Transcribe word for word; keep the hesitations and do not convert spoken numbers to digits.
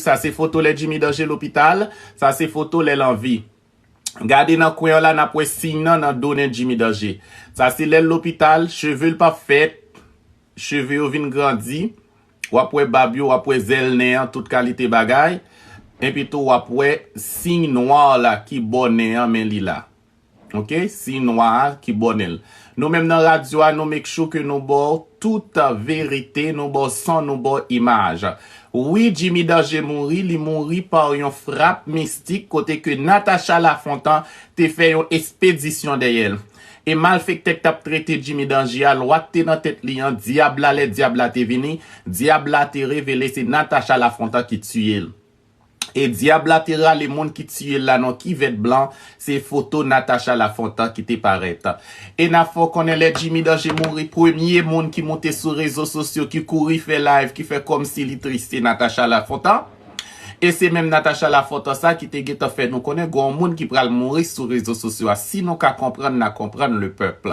Sa se foto lè Jimmy Danger lopital. Sa se foto lè l an vi. Gade nan kwen an la, n ap wè siy nan nan do nen Jimmy Danger. Sa se lè l lopital, cheve l p ap fèt, cheve yo vin grandi, w ap wè bab yo, w ap wè zèl nen an, tout kalite bagay. Epi tou, w ap wè siy nwa la ki bò nen an, men li la. Ok, siy nwa a ki bò nen l. Nou menm nan radyo a, nou make sure ke nou ba w tout verite, nou ba w son, nou ba w imaj. Wi, Jimmy Danger mouri, li mouri pa yon frap mistik kote ke Natacha Lafontan te fè yon espedisyon dèyè l. E malfektè k t ap trete Jimmy Danger a, lwa k te nan tèt li an, dyab la, lè dyab la te vini, dyab la te revele se Natacha Lafontan ki tiye l. E dyab la te rale moun ki tiye l la nan kivèt blan, se foto Natacha Lafontan ki te parèt. E n ap fè w konnen lè Jimmy Danger mouri, premye moun ki moute sou rezo sosyo, ki kouri fè live, ki fè kòmsi li tris, se Natacha Lafontan. E se menm Natacha Lafontan sa ki te gentan fè nou konnen gen yon moun ki pral mouri sou rezo sosyo a. Si nou ka konprann, n a konprann le pèp.